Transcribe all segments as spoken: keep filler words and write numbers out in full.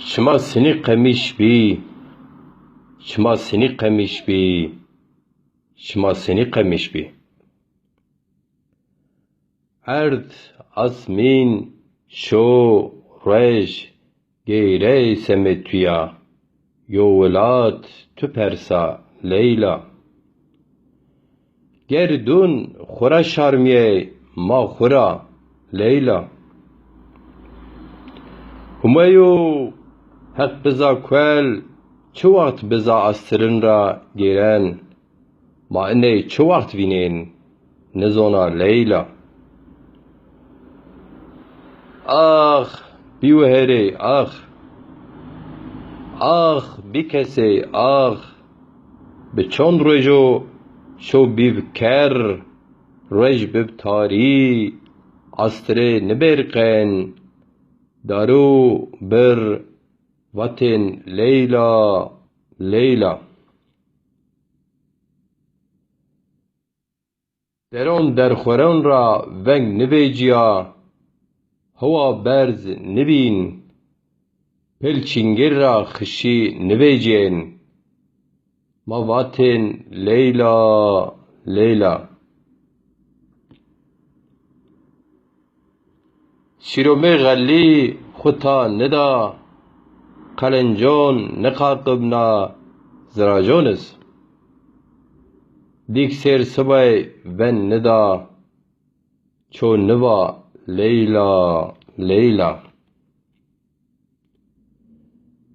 Şima sinî qemîş bî, şima sinî qemîş bî, şima sinî qemîş bî. Erd, asmîn, şo, ruej, geyrey semê tu ya. Yo welat tu persa, Leyla. Gerdûn xwu ra şarmîyey, ma xwu ra, Leyla. Humeyo Heq biza kuel, çi waxt biza astirin ra gêren? Ma iney çi waxt vînên, nizona Leyla. Ax, bîweherey ax. Ax, bîkesey ax. Bi çond ruejo şo bîb ker, ruej bib tarî, astirê nibêrqen, daro bir vatên Leyla, Leyla. Deron derxweron ra veng nivêcîya, hewa berz nibîn, pil çîngir ra xişî nivêcên. Ma vatên Leyla, Leyla. Şîromê xelî xwu ta nida, qelencon niqaqibna zirajon iz. Dîk sêr sibay ven nida, ço niva Leyla, Leyla.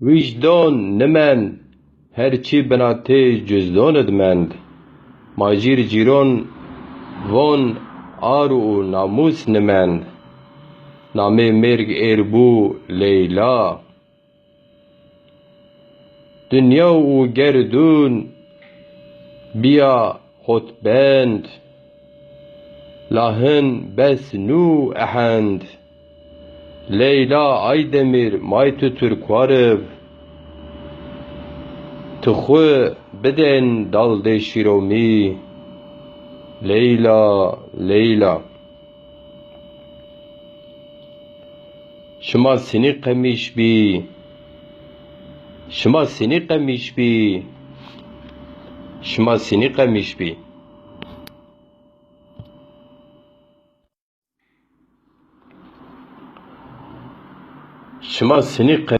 Wijdon nimend, her çî binatê cuzdon id mend. Ma jîr cîron von ar û namûs nimend. Namê mêrg êr bû Leyla. Dinya û gerdûn bîya hotbend. La hin bes nû ehend. Leyla Aydemîr, may tu Tirkwar ib. Tu xwu bidên daldê Şîromî. Leyla, Leyla. Şima sinî qemîş bî. Şima sinî qemîş bî. Şima sinî qemîş bî. Şima sinî qe-